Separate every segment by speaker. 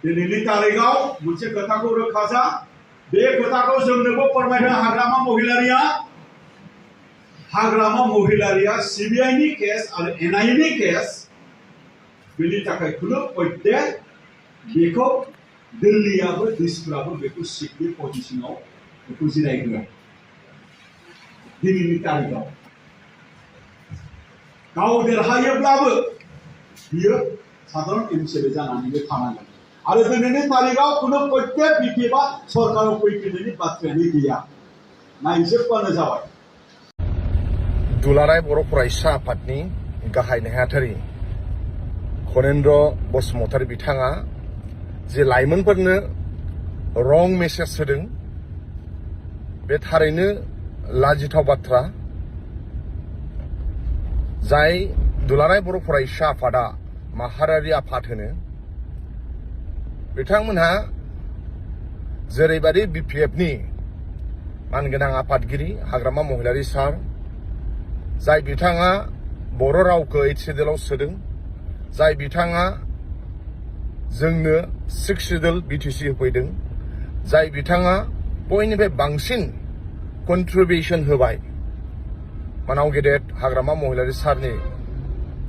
Speaker 1: दिनैनि तारिखाव मोनसे खोथाखौ रोखा जा बे खोथाखौ जोंनोबो फोरमायनो हाग्रामा महिलारिया सिबिआइनि केस आरो एनआइएनि केस बेनि थाखाय खुनु प्रत्येक बेखौ दिल्लीयाबो डिसफ्राबो बेखौ सिटनि पजिशनाव बेखौ जिरायहोआ दिनैनि तारिखाव गाव देरहायोब्लाबो बियो साधारण एमसिएल जानानैबो थानांगोन आरो दिनैनि तारिखाव खुनु प्रत्येक बिटिबा सरकाराव फैफिननायनि बाथ्रायानो गैया नायजोबबानो जाबाय।
Speaker 2: दुलाराय बर' फरायसा आफादनि गाहाय नेहाथारि खनेन्द्र बसुमतारी बिथाङा जे लाइमोनफोरनो रं मेसेज होदों बे थारैनो लाजिथाव बाथ्रा। जाय दुलाराय बर' फरायसा आफादा माहारियारि आफाद होनो बिथांमोनहा जेरैबायदि बिपिएफनि मानगोनां आफादगिरि हाग्रामा महिलारि सार जाय बिथाङा बर' रावखौ 8 सिडिउलाव सोदों जाय बिथाङा जोंनो 6 सिडिउल बिटिसि होफैदों जाय बिथाङा बयनिफ्राय बांसिन कन्ट्रिबिउसन होबाय मानाव गेदेर हाग्रामा महिलारि सारनि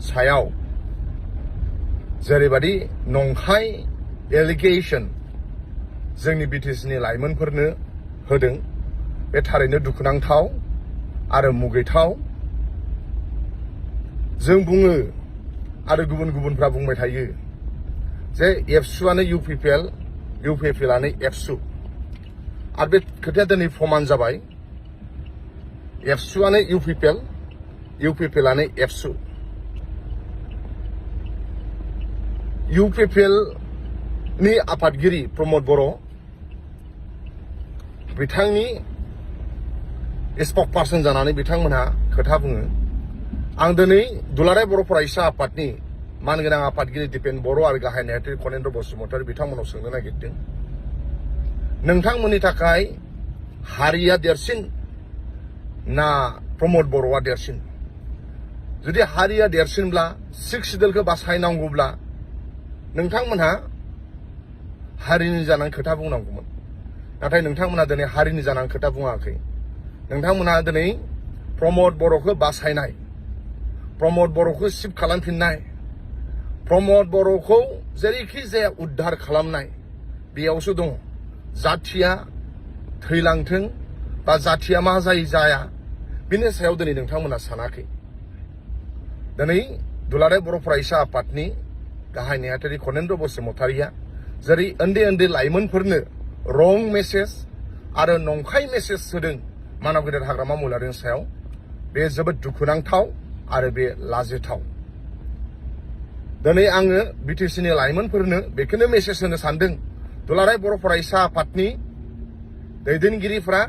Speaker 2: सायाव जेरैबायदि नंखाय एलिगेशन जोंनि बिटिसिनि लाइमोनफोरनो होदों बे थारैनो दुखुनांथाव आरो मुगैथाव। जों बुङो आरो गुबुनफ्रा बुंबाय थायो जे एबसुआनो इउपिपिएलआनो एबसु आरो बे खोथाया दिनै प्रमान जाबाय एबसुआनो इउपिपिएलआनो एबसु। इउपिपिएलनि आफादगिरि प्रमद बर' बिथांनि स्पकपार्सन जानानै बिथांमोनहा खोथा बुङो। आं दिनै दुलाराय बर' फरायसा आफादनि मानगोनां आफादगिरि दिपेन बर' आरो गाहाय नेहाथारि खनेन्द्र बसुमतारी बिथांमोनाव सोंनो नागिरदों नोंथांमोननि थाखाय हारिया देरसिन ना प्रमद बर'आ देरसिन? जुदि हारिया देरसिनब्ला 6 सिडिउलखौ बासायनांगौब्ला नोंथांमोनहा हारिनि जानानै खोथा बुंनांगौमोन। नाथाय नोंथांमोनहा दिनै हारिनि जानानै खोथा बुङाखै। नोंथांमोनहा दिनै प्रमद बर'खौ बासायनाय प्रमद बर'खौ सिफ खालामफिननाय प्रमद बर'खौ जेरैखि जाया उद्धार खालामनाय बेयावसो दङ। जाथिया थैलांथों बा जाथिया मा जाया बिनि सायाव दिनै नोंथांमोनहा सानाखै। दिनै दुलाराय बर' फरायसा आफादनि गाहाय नेहाथारि खनेन्द्र बसुमतारीया जेरै उन्दै लाइमोनफोरनो रं मेसेज आरो नंखाय मेसेज होदों मानव गेदेर हाग्रामा महिलारिनि सायाव बे जोबोद दुखुनांथाव आरो बे लाजिथाव। दिनै आङो बिटिसिनि लाइमोनफोरनो बेखौनो मेसेज होनो सानदों दुलाराय बर' फरायसा आफादनि दैदेनगिरिफ्रा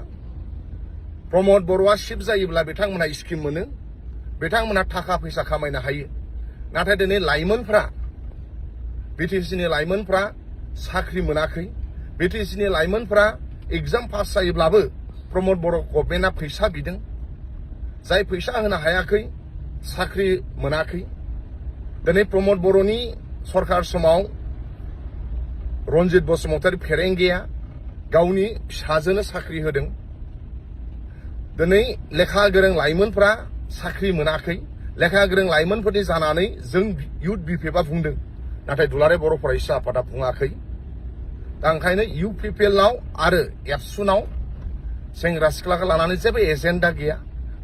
Speaker 2: प्रमद बर'आ सिफ जायोब्ला बिथांमोनहा स्किम मोनो बिथांमोनहा थाखा फैसा खामायनो हायो। नाथाय दिनै लाइमोनफ्रा बिटिसिनि लाइमोनफ्रा साख्रि मोनाखै। बिटिसिनि लाइमोनफ्रा एग्जाम पास जायोब्लाबो प्रमद बर' गभर्नमेन्टआ फैसा बिदों जाय फैसा होनो हायाखै साख्रि मोनाखै। दिनै प्रमद बर'नि सरकार समाव रन्जित बसुमतारी फेरेंगिया गावनि फिसाजोनो साख्रि होदों। दिनै लेखा गोरों लाइमोनफ्रा साख्रि मोनाखै। लेखा गोरों लाइमोनफोरनि जानानै जों इउथ बिपिएफआ बुंदों नाथाय दुलाराय बर' फरायसा आफादा बुङाखै। दा ओंखायनो इउपिपिएलआव आरो एबसुनाव सेंग्रा सिख्लाखौ लानानै जेबो एजेन्डा गैया।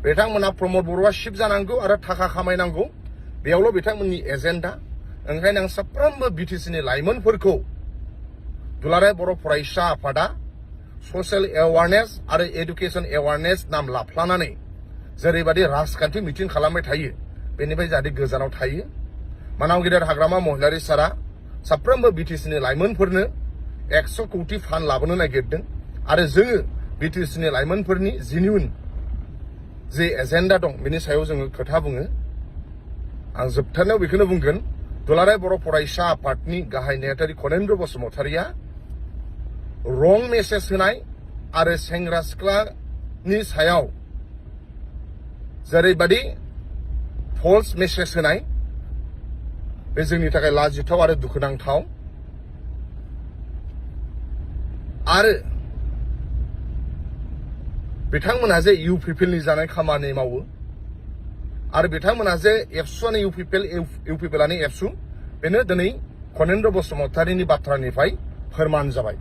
Speaker 2: बिथांमोना प्रमद बर'आ सिफ जानांगौ आरो थाखा खामायनांगौ बेयावल' बिथांमोननि एजेन्डा। ओंखायनो आं साफ्रोमबो बिटिसिनि लाइमोनफोरखौ दुलाराय बर' फरायसा आफादा ससियेल एवारनेस आरो एडुकेसन एवारनेस नाम लाफ्लानानै जेरैबायदि राजखान्थि मिटिं खालामबाय थायो बेनिफ्राय जाहाथे गोजानाव थायो। मानाव गेदेर हाग्रामा महिलारि सारा साफ्रोमबो बिटिसिनि लाइमोनफोरनो 100 कौटि फान्ड लाबोनो नागिरदों आरो जोङो बिटिसिनि लाइमोनफोरनि जेन्युइन जे एजेन्डा दं बेनि सायाव जोङो खोथा बुङो। आं जोबथारनायाव बेखौनो बुंगोन दुलाराय बर' फरायसा आफादनि गाहाय नेहाथारि खनेन्द्र बसुमतारीया रं मेसेज होनाय आरो सेंग्रा सिख्लानि सायाव जेरैबायदि फल्स मेसेज होनाय बे जोंनि थाखाय लाजिथाव आरो दुखुनांथाव। आरो बिथांमोना जे इउ पिपिएलनि जानाय खामानि मावो आरो बिथांमोना जे एबसुआनो इउ पिपिएलानो एबसु बेनो दिनै खनेन्द्र बसुमतारीनि बाथ्रानिफ्राय फोरमान जाबाय।